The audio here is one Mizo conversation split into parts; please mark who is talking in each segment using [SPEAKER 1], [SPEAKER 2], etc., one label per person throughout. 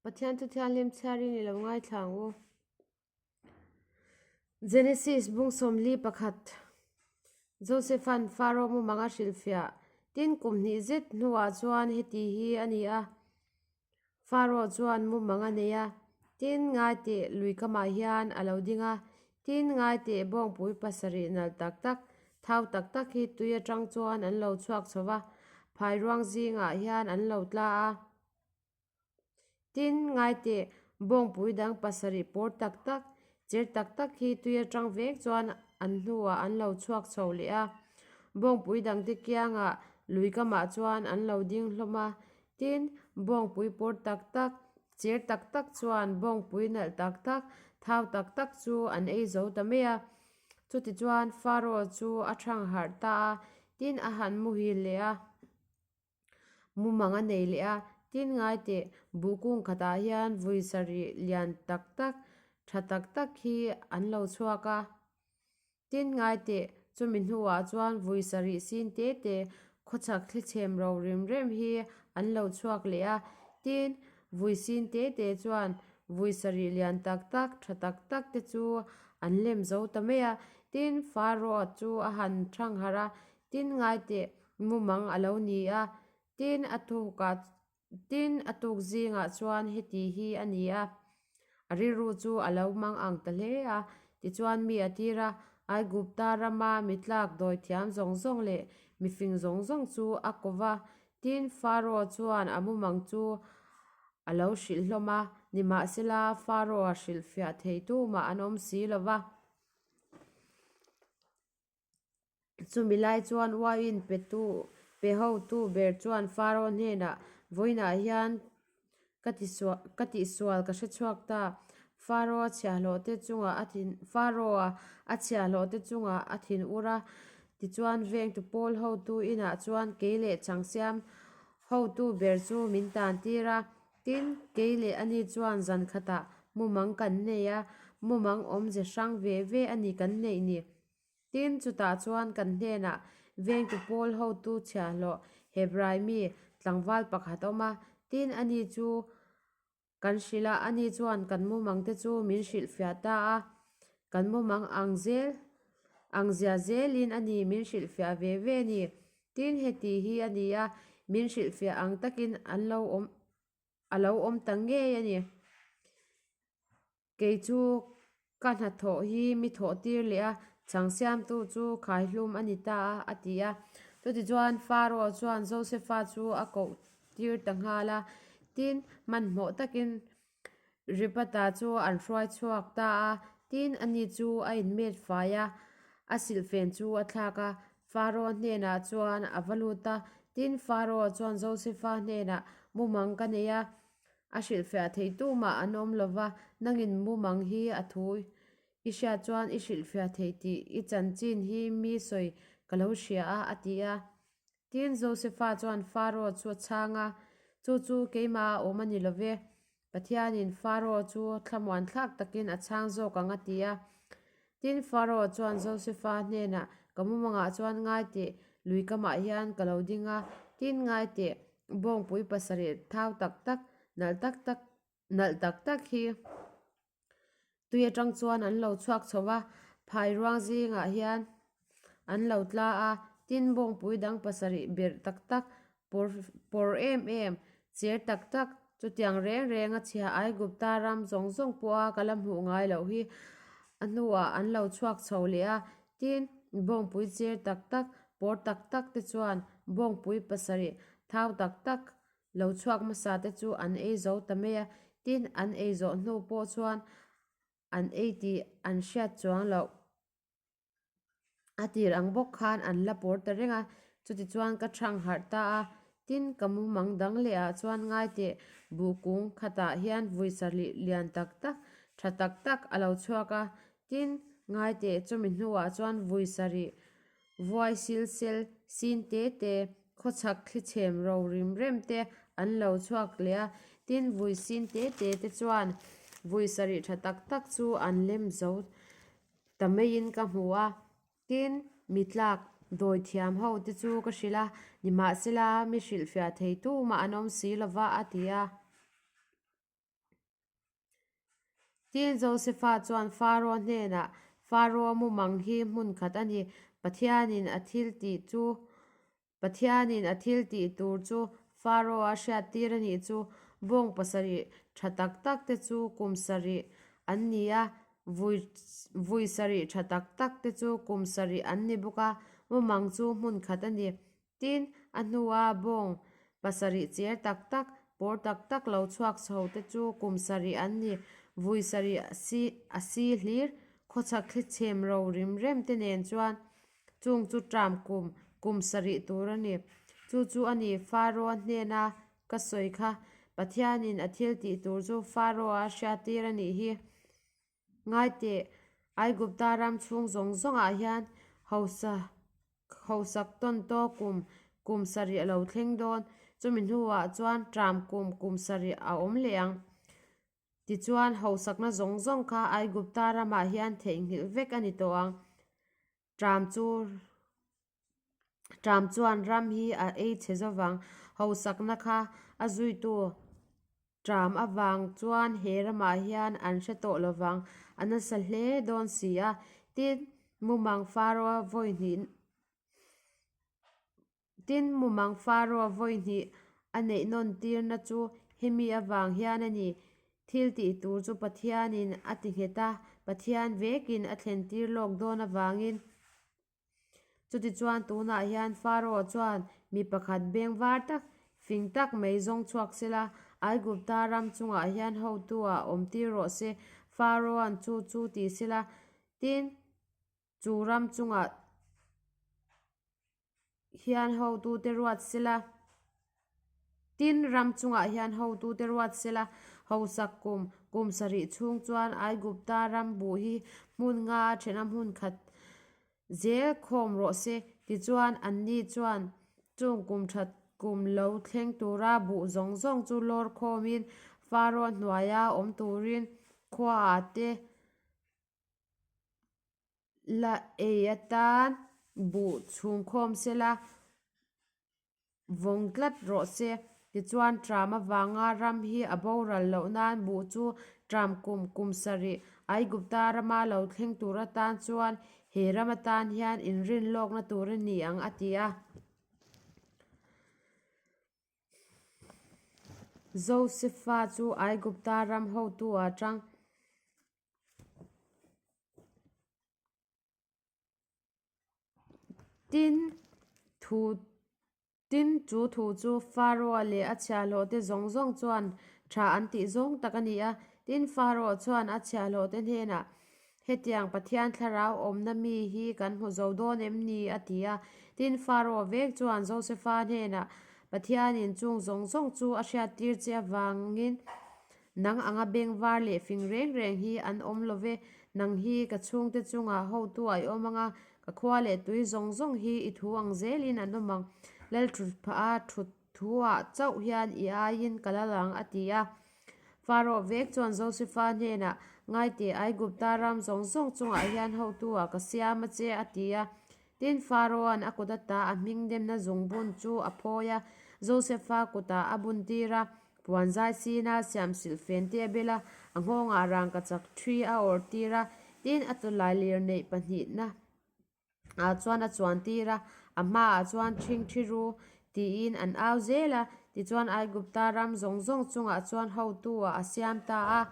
[SPEAKER 1] Pathian chu thianghlim chhiarin i lo ngaithla ang u. Genesis bung 41 Josepha'n Faro mumang a hrilhfiah tin kum hnih zet hnuah chuan heti hi a ni a, Faro chuan mumang a nei a, tin ngaiteh lui kamah hian a lo ding a, tin ngaiteh bawngpui pasarih nalh tak tak, thau tak tak hi tui atang chuan an lo chhuak chho va, phairuang zingah hian an lo tla a. Tin, ngaiteh bawngpui dang pasarih pawr tak tak, cher tak tak hi tui atang vek chuan an hnuah an lo chhuak chho leh a. Bawngpui dangte kiangah lui kamah chuan an lo ding hlawm a. Tin, bawngpui pawr tak tak, cher tak tak chuan bawngpui nalh tak tak, thau tak tak chu an ei zo ta mai a. Chutichuan Pharaoh chu a thang harh ta a, tin a han muhil leh a. Mumang a nei leh a, tin ngai teh buh kung khatah hian vui sarih lian tak tak, tha tak tak hi an lo chhuak a. Tin ngai teh chumi hnuah chuan vui sarih sin te te khawchhak thlichhem ro rim rem hi an lo chhuak leh a. Tin, vui sin te te chuan vui sarih lian tak tak, tha tak tak te chu an lem zo ta mai a. Tin, Pharaoh chu a han thangharh a, Tin ngai teh mumang a lo ni a, tin a tukah tin a tuk zingah chuan heti hi a ni a, a rilru chu a lo mang ang ta hle a. Tichuan mi a tir a, Aigupta rama mi tlak dawi thiam zawng zawng leh mifing zawng zawng chu a ko va, tin Pharaoh chuan a mumang chu a lo hrilh hlawm a, nimahsela Pharaoh-a hrilhfiah thei tumah an awm si lo va. Chumi lai chuan uaiin petu pe hotu ber chuan Pharaoh hnenah, Vawiinah hian ka tisual ka tihsual ka hre chhuak ta. Pharaoh a chhiahhlawhte chungah a thin Pharaoh-a a chhiahhlawhte chungah a thin ur a. Tichuan vengtu pawl hotu inah chuan kei leh changsiam hotu ber chu min tan tir a. Tin, kei leh ani chuan zan khatah mumang kan nei a, mumang awmze hrang ve ve a ni kan neih ni. Tin, chutah chuan kan hnenah vengtu pawl hotu chhiahhlawh Hebrai mi tlangval pakhat a awm a, tin, ani chu kan hrilh a, ani chuan kan mumangte chu min hrilhfiah ta a, kan mumang ang zel ang zia zelin ani min hrilhfiah ve ve a ni. Tin, heti hi a ni a, min hrilhfiah ang takin an lo awm a lo awm ta ngei a ni. Kei chu ka hnathawh hi mi thawh tir leh a, chhang siamtu chu khaihlum a ni ta a, a ti a. Chutichuan Pharaoh chuan Josefa chu a koh tir ta nghal a, tin, hmanhmawh takin Ripata chu an hruai chhuak ta a, tin, ani chu a inmet fai a, a silhfen chu a thlak a, Pharaoh hnenah chuan a va lut a, tin, Pharaoh chuan Josefa hnenah, Mumang ka nei a, A hrilhfiah theih tumah an awm lo va, nangin mumang hi a thu i hriat chuan i hrilhfiah theih tih i chanchin hi mi sawi ka lo hria a, a ti a. Tin, Josefa chuan Pharaoh chu a chhang a, Chu chu keimah a awm a ni lo ve, Pathianin Pharaoh chu thlamuan thlak takin a chhang zawk ang, a ti a. Tin, Pharaoh chuan Josefa hnenah, Ka mumangah chuan ngai teh, lui kamah hian ka lo ding a, tin ngai teh, bawngpui pasarih thau tak tak, nalh tak tak, nalh tak tak hi tui atang chuan an lo chhuak chho va, phai ruang zingah hian an lo tla a, tin bawngpui dang pasarih berh tak tak, Pawr pawr em em, cher tak tak, chutiang reng reng a chhia Aigupta ram zawng zawng pawha ka la hmuh ngai loh hi a hnuah an lo chhuak chho leh a, tin, bawngpui cher tak tak, pawr tak tak te chuan bawngpui pasarih thau tak tak lo chhuak hmasa te chu an ei zo ta mai a, tin, an ei zawh hnu pawh chuan an ei tih an hriat chuang loh. A tir ang bawk khan an la pawr ta reng a, chutichuan ka thang harh ta a, tin ka mumang dang leh ah chuan ngai teh buh kung khatah hian vui sarih lian tak tak, tha tak tak a lo chhuak a, tin ngai teh chumi hnuah chuan vui sarih vuai sil sel sin te te, khawchhak thlichhem ro rim rem te an lo chhuak leh a, tin vui sin te te te chuan vui sarih tha tak tak chu an lem zo Ta maiin ka hmu a, tin, mi tlak dawi thiam ho te chu ka hrilh a, nimahsela mi hrilhfiah thei tumah an awm si lova, a ti a. Tin, Josefa chuan Faro hnenah, Faro mumang hi hmun khat a ni, Pathianin a thil tih chu Pathianin a thil tih tur chu Faro a hriattir a nih chu. Bawng pasarih tha tak tak te chu kum sarih an ni a, vui vui sarih tha tak tak te chu kum sarih an ni bawk a, mumang chu hmun khat a ni. Tin, a hnua bawng pasarih cher tak tak, pawr tak tak lo chhuak chho te chu kum sarih an ni. Vui sarih a si a si hlir, khawchhak thli chhem ro rim rem te nen chuan Chung chu ṭam kum, kum sarih tur a ni. Chu chu a ni, Faro-a hnena ka sawi kha. Pathianin a thil tih tur chu Faro-a hriattir a nih hi. Ngai teh, Aigupta ram chhung zawng zawngah hian hausa, hausak tawn tawk kum, kum sarih a lo thleng dawn. Chumi hnuah chuan ṭam kum, kum sarih a awm leh ang. Tichuan, hausakna zawng zawng kha Aigupta ramah hian theihnghilh vek a ni tawh ang. Ṭam chu Ṭam chuan ram hi a ei chhe zo vang. Hausakna kha a zuitu ṭam avang chuan he ramah hian an hre tawh lo vang. A nasa hle dawn si a. Tin, mumang Faro vawi hnih Tin, mumang Faro vawi hnih a neih nawn tirna chu hemi avang hian a ni. Thil tih tur chu Pathianin a ti nghet a, Pathian vekin a thlen tir lawk dawn avangin. Chutichuan tunah hian Faro chuan mi pakhat beng var tak, fing tak mai zawng chhuak sela, Aigupta ram chungah hian hotu ah awm tir rawh se, Faro-a'n chu chu ti sela, tin, chu ram chungah hian hotute ruat sela, tin ram chungah hian hotute ruat sela, hausak kum kum sarih chhung chuan Aigupta ram buh hi hmun nga a thena hmun khat zel khawm rawh se. Tichuan anni chuan chung kum that kum lo thleng tura buh zawng zawng chu lawr khawmin Faro hnuaia awm turin khuaah te La ei atan buh chhung khawm sela vawng tlat rawh se. Tichuan ṭam avanga ram hi a boral loh nan buh chu ṭam kum kum sarih Aigupta rama lo thleng tur atan chuan he ram atan hian inrin lawkna tur a ni ang a ti a. Josefa chu Aigupta ram hotu ah ṭang. Tin, thu tin chu thu chu Pharaoh leh a chhiahhlawhte zawng zawng chuan tha an tih zawng tak a ni a. Tin, Pharaoh chuan a chhiahhlawhte hnenah, Hetiang Pathian thlarau awmna mi hi kan hmu zo dawn em ni? a ti a. Tin, Pharaoh vek chuan Josefa hnenah, Pathianin chung zawng zawng chu a hriattir che avangin Nang anga beng var leh fing reng reng hi an awm lo ve, nang hi ka chhungte chungah hotu a i awm anga, ka khua leh tui zawng zawng hi i thu ang zelin an awm ang. Lalthutphah a thut thuah chauh hian i aiin ka lal ang, a ti a. Pharaoh vek chuan Josefa hnenah, Ngaite, Aigupta ram zawng zawng chungah hian hotu ah ka siam a che, a ti a. Tin, Pharaoh-a'n a kut ata a hming demna zungbun chu a phawi a, Josefa kutah a buntir a. Puan zai sina siam silh fen te a bel a, a nghawngah rangkachak ṭhi a awrh tir a, tin a tawlai lir neih pahnihna ah chuan a chuan tir a, a hmaah chuan ṭhing ṭhi ru tiin an au zel a, tichuan Aigupta ram zawng zawng chungah chuan hotu ah a siam ta a.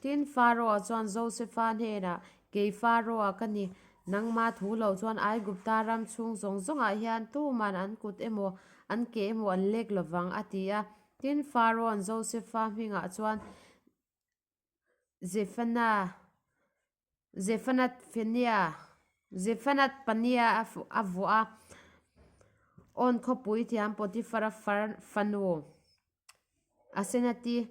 [SPEAKER 1] Tin, Pharaoh-a chuan Josefa hnenah, Kei Pharaoh-a ka ni, nangma thu lo chuan Aigupta ram chhung zawng zawngah hian tuman an kut emaw an ke emaw an lek lovang, a ti a. Tin, Pharaoh-a'n Josefa hmingah chuan Zephana, Zephanath-Phenea, Zephanath-Panea a vuah a, On khawpui thiam Potiphara fanu. Asenati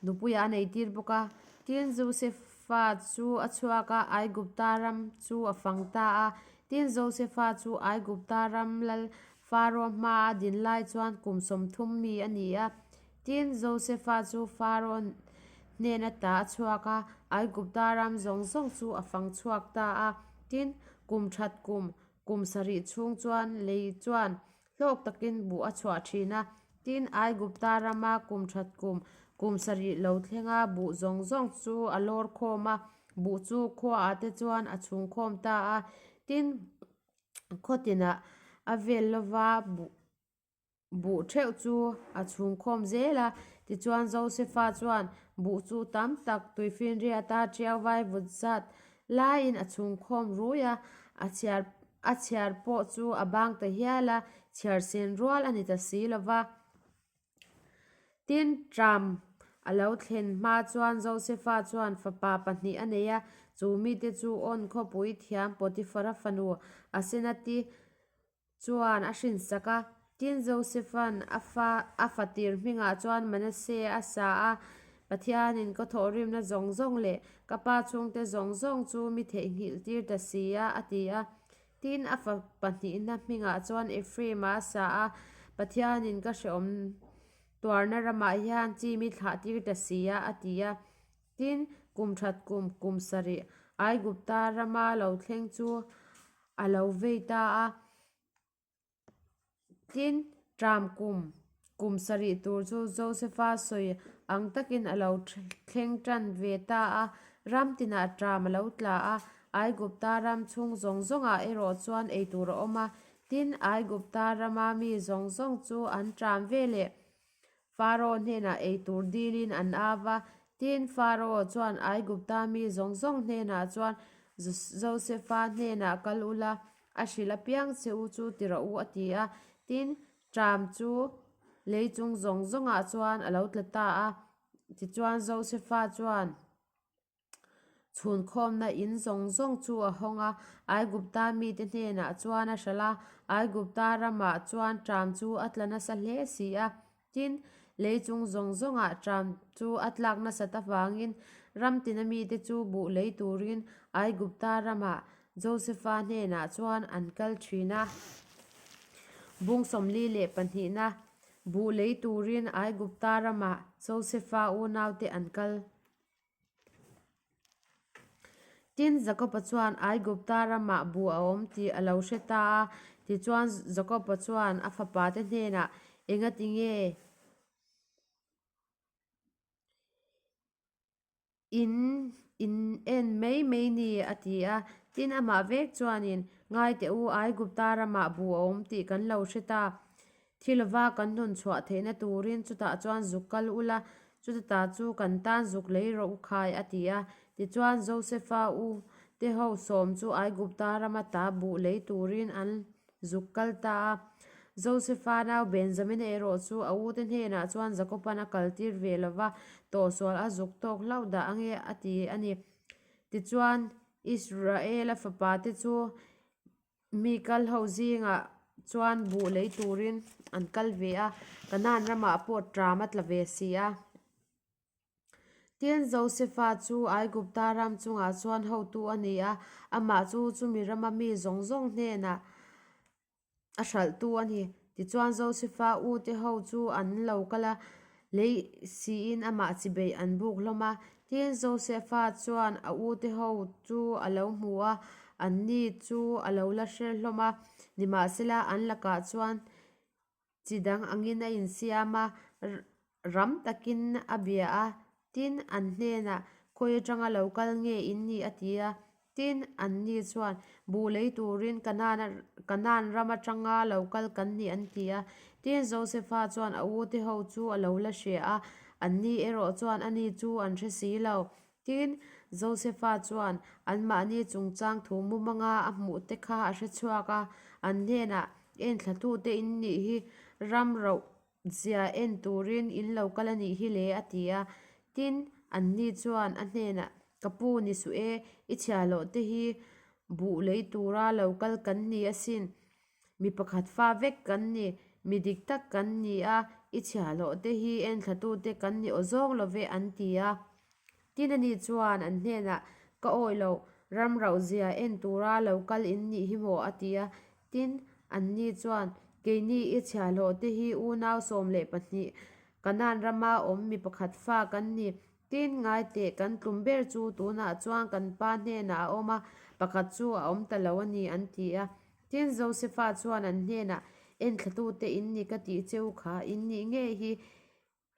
[SPEAKER 1] nupuiah a nei tir bawk a. Tin, Josefa chu a chhuak a, Aigupta ram chu a fang ta a. Tin, Josefa chu Aigupta ram lal Faro hmaa a din lai chuan kum 30 mi a ni a. Tin, Josefa chu Faro hnen ata a chhuak a, Aigupta ram zawng zawng chu a fang chhuak ta a. Tin, kum that kum, kum sarih chhung chuan lei chuan Hlawk takin buh a chhuah thin a. Tin, Aigupta rama kum that kum, kum sarih lo thlenga buh zawng zawng chu a lawr khawm a, buh chu khuaah te chuan a chhung khawm ta a. Tin, khaw tinah a vel lova buh Buh theuh chu a chhung khawm zel a, tichuan Josefa chuan buh chu tam tak tuifinriata tiau vai vut zat laiin a chhung khawm rui a, a chhiar a chhiar pawh chu a bang ta hial a, chhiar sen rual a ni ta si lo va. Tin, Tram a lo thlen hma chuan Josefa chuan fapa pahnih a nei a, chu mite chu On khawpui thiam Potifara fanu Asenati chuan a hrinsak a. Tin, Josefa'n a fa a fatir hmingah chuan Manase a sa a, Pathianin ka thawhrimna zawng zawng leh ka pa chhungte zawng zawng chu mi theihnghilh tir ta si a, a ti a. Tin, a fa pahnihna hmingah chuan Ephraim-a a sa a, Pathianin ka hrehawm tuarna ramah hian chi mi thlah tir ta si a, a ti a. Tin, kum that kum, kum sarih Aigupta rama lo thleng chu a lo vei ta a. Tin, ṭam kum, kum sarih tur chu Josefa sawi ang takin a lo thleng ṭan ve ta a. Ram tinah ṭam a lo tla a, Aigupta ram chhung zawng zawngah erawh chuan ei tur a awm a. Tin, Aigupta rama mi zawng zawng chu an ṭam ve leh. Faro hnenah ei tur dilin an av a, tin Faro chuan Aigupta mi zawng zawng hnenah chuan Josefa hnenah kal ula, a hrilh apiang che u chu ti rawh u a ti a. Tin, ṭam chu lei chung zawng zawngah chuan a lo tla ta a. Tichuan Josefa chuan. Chhunkhawmna in zawng zawng chu a hawng a, Aigupta mite hnenah chuan a hralh a, Aigupta ramah chuan ṭam chu a tla nasa hle si a. Tin, lei chung zawng zawngah ṭam chu a tlak nasat avangin ram tina mite chu buh lei turin Aigupta ramah Josefa hnenah chuan an kal ṭhin a. Bung 42na buh lei turin Aigupta ramah Josefa unaute an kal. Tin, Jakoba chuan Aigupta ramah buh a awm tih a lo hre ta a. Tichuan, Jakoba chuan a fapate hnenah, Engati nge in in en mai mai ni? a ti a. Tin, amah vek chuanin, Ngai teh u, Aigupta ramah buh a awm tih kan lo hre ta. Thi lova kan nun chhuah theihna turin chutah chuan zuk kal ula, chuta ta chu kan tan zuk lei rawh u khai, a ti a. Tichuan, Josefa u te ho sawm chu Aigupta rama ta buh lei turin an zuk kal ta a. Josefa nau Benjamina erawh chu a u te hnenah chuan Jakoban a kaltir ve lova, tawhsual a zuk tawk hlauh dah ange a ti a ni. Tichuan, Israela fapa te chu Mi kal ho zingah chuan buh lei turin an kal ve a, Kanaan ramah pawh ṭam a tla ve si a. Tin, Josefa chu Aigupta ram chungah chuan hotu a ni a, amah chu chumi rama mi zawng zawng hnenah a hralhtu a ni. Tichuan, Josefa ute ho chu an lo kal a, lei siin amah chibei an buk hlawm a. Tin, Josefa chuan a ute ho chu a lo hmu a, anni chu a lo la hre hlawm a. Nimahsela, an lakah chuan chi dang angin a insiam a, ram takin a bia a. Tin, an hnenah, Khawi atanga lo kal nge in nih? a ti a. Tin, anni chuan, Buh lei turin Kanaan Kanaan ram atanga lo kal kan ni an ti a. Tin, Josefa chuan a ute ho chu a lo la hria a, anni erawh chuan ani chu an hre si lo. Tin, Josefa chuan anmahni chungchang thu mumanga a hmuh te kha a hre chhuak a, an hnenah, Enthlatute in nih hi ram roh Zia en turin in lo kal a nih hi le a ti a. Tin, anni chuan a hnenah, Ka pu ni suh e, i chhiahhlawh te hi buh lei tura lo kal kan ni asin. Mi pakhat fa vek kan ni, mi dik tak kan ni a, i chhiahhlawh te hi enthlatute kan ni aw zawng lo ve an ti a. Tin ani chuan an hnenah, Ka awih loh, ram rauh zia en tura lo kal in nih hi maw? a ti a. Tin, anni chuan, Keini i chhiahhlawh te hi unau 12 Kanaan rama awm mi pakhat fa kan ni. Tin, ngai teh, kan tlum ber chu tunah chuan kan pa hnenah a awm a, pakhat chu a awm ta lo a ni, an ti a. Tin, Josefa chuan an hnenah, Enthlatute in ni ka tih cheu kha in nih ngei hi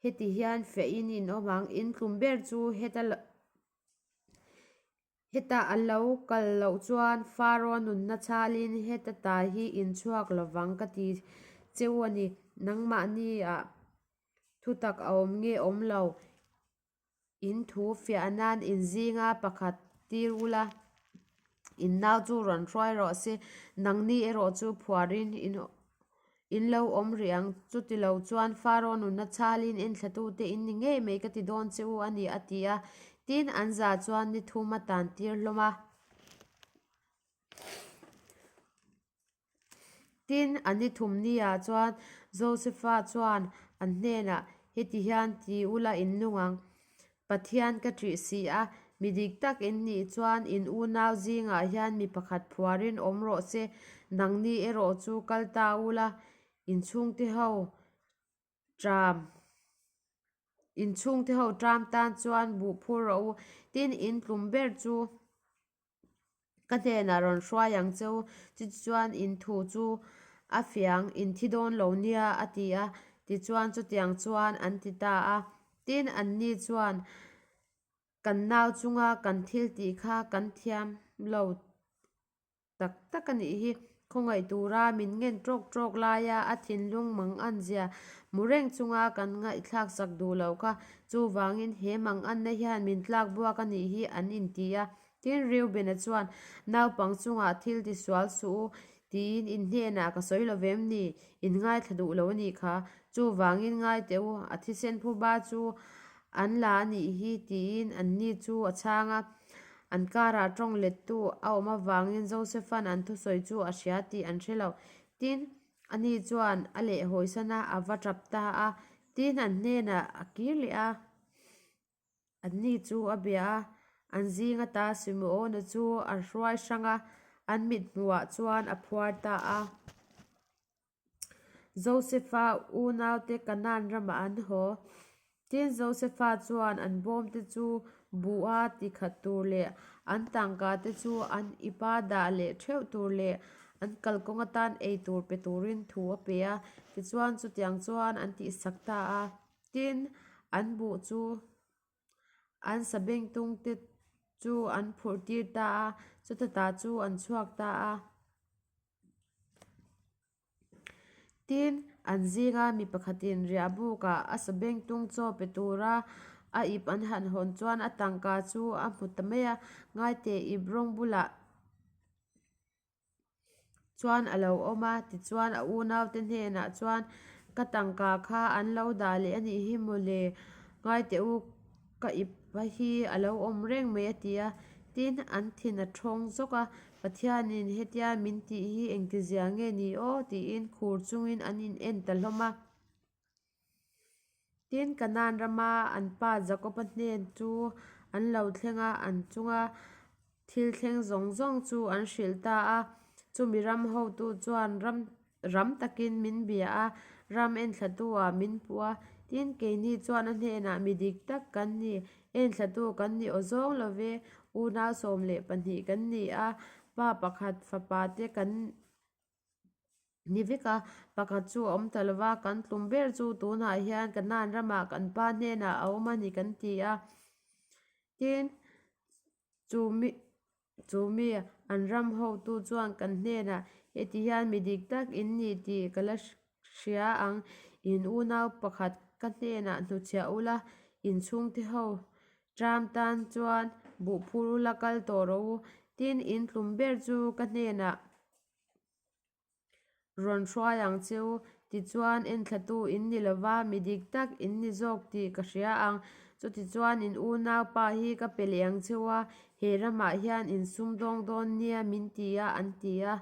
[SPEAKER 1] heti hian fiahin in awm ang. In tlum ber chu heta heta a lo kal loh chuan Faro nunna chhalin heta ta hi in chhuak lovang ka ti cheu a ni. Nangmahniah thutak a awm nge awm lo? In thu fiah nan in zinga pakhat tir ula, in nau chu rawn hruai rawh se, nangni erawh chu phuarin in lo awm rih ang. Chuti lo chuan Faro nunna chhalin enthlatute in ni ngei mai ka ti dawn che u a ni, a ti a. Tin, an za chuan ni thum a tan tir hlawm a. Tin, a ni thum niah chuan Josefa chuan an hnenah, Heti hian ti ula in nung ang. Pathian ka ṭih si a, mi dik tak in nih chuan in unau zingah hian mi pakhat phuarin awm rawh se, nangni erawh chu kal ta ula, in chhungte ho ṭam in chhungte ho ṭam tan chuan buh phur rawh u. Tin, in tlum ber chu. Ka hnenah rawn hruai ang che u, chutichuan in thu chu a fiang in thi dawn lo nia, a ti a. Tichuan chutiang chuan an ti ta a. Tin, anni chuan kan nau chunga kan thil tih kha kan thiam lo tak tak a nih hi. Khawngaih tura min ngen tawk tawk laia a thinlung mangan zia hmu reng chunga kan ngaihthlak sak duh lo kha. Chuvangin he manganna hian min tlak buak a nih hi an inti a. Tin, Reubena chuan, Naupang chungah thil ti sual suh u, tiin in hnenah ka sawi lo vem ni? In ngaithla duh lo a nih kha. Chuvangin ngai teh u, a thisen phuba chu an la a nih hi, tiin anni chu a chhang a. An karah tawng lettu a awm avangin Josepha'n an thusawi chu a hria tih an hre lo. Tin, ani chuan a lehhawisan a, a va tap ta a. Tin, an hnenah a kir leh a. Anni chu a bia a, an zing ata Simeona chu a hruai hrang a, an mithmuhah chuan a phuar ta a. Josefa unaute Kanaan ramah an haw. Tin, Josefa chuan an bawmte chu buh a tikhat tur leh an tangka te chu an ipa dah leh theuh tur leh an kalkawng atan ei tur pe turin thu a pe a, tichuan chutiang chuan an tihsak ta a. Tin, an buh chu an sabengtung te chu an phurh tir ta a, chuta ta chu an chhuak ta a. Tin, an zinga mi pakhatin riah bukah a sabengtung chaw pe tura a ip an han hawn chuan a tangka chu a hmu ta mai a, Ngaite ip rawng bulah chuan a lo awm a, tichuan a unaute hnenah chuan ka tangka kha an lo dah leh a nih hi mawle, ngai teh u ka ip hi a lo awm reng mai a ti a, tin an thin a thawng zawk a, Pathianin hetia min tih hi engtizia nge ni aw tiin khur chungin an in en ta hlawm a. Tin, Kanaan rama an pa Jakob-a hnen chu an lo thleng a, an chunga thil thleng zawng zawng chu an hrilh ta a. Chumi ram hotu chuan ram ram takin min bia a, ram enthlatu-ah min puh a. Tin, keini chuan a hnenah mi dik tak kan ni, enthlatu kan ni aw zawng lo ve, unau 12 kan ni a, pa pakhat fapa te kan Ni vek a, pakhat chu a awm ta lo va, kan tlum ber chu tunah hian Kanaan ramah kan pa hnenah a awm a ni kan ti a. Tin, chu mi chu mi an ram hotu chuan kan hnenah heti hian mi dik tak in ni tih ka la hria ang, in unau pakhat ka hnenah hnuchhiah ula, in chhungte ho Tram tan chuan buh phur ula kal tawh rawh u, tin in tlum ber chu ka hnenah Rawn hruai ang che u, tichuan enthlatu in ni lova, mi dik tak in ni zawk tih ka hria ang. Chutichuan in unau pa hi ka pe leh ang che u a, he ramah hian in sumdawng dawn nia min ti a, an ti a.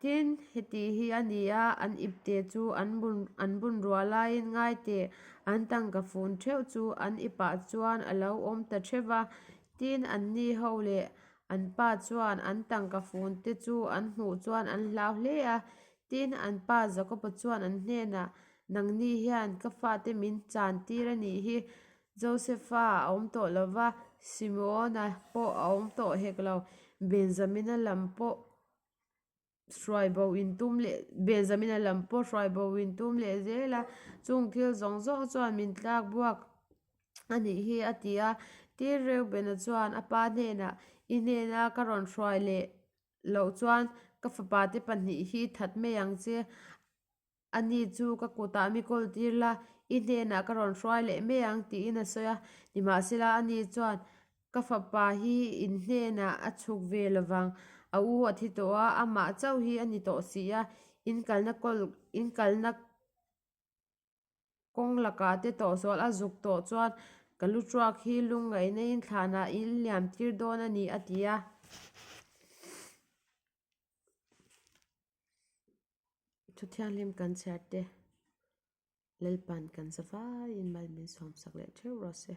[SPEAKER 1] Tin, heti hi a ni a, an ipte chu an bun an bun ruah laiin ngai teh, an tangka fun theuh chu an ipah chuan a lo awm ta theuh va. Tin, anni ho leh An pa chuan an tangka fun te chu an hmuh chuan an hlau hle a, tin an pa Jakob-a chuan an hnenah, Nangni hian ka fate min chan tir a nih hi, Josefa a awm tawh lo va, Simeona pawh a awm tawh hek lo, Benjamina lam pawh. Hruai bo in tum leh Benjamina lam pawh hruai bo in tum leh zel a, chung thil zawng zawng chuan min tlak buak a nih hi a ti a. Tin, Reubena chuan a pa hnenah, I hnena ka rawn hruai leh loh chuan ka fapa te pahnih hi that mai ang che, ani chu ka kutah mi kawl tir la, i hnenah ka rawn hruai leh mai ang tiin a sawi a. Nimahsela ani chuan, Ka fapa hi in hnenah a chhuk ve lovang, a u a thi tawh a, amah chauh hi a ni tawh si a, in kalna kawl in kalna kawng lakah te tawhsual a zuk tawh chuan ka lu tuak hi lungngaihna in thlanah in liam tir dawn a ni a ti a. Thu thianghlim kan chhiar te Lalpan kan zavaiin mal min sawmsak leh theuh rawh se.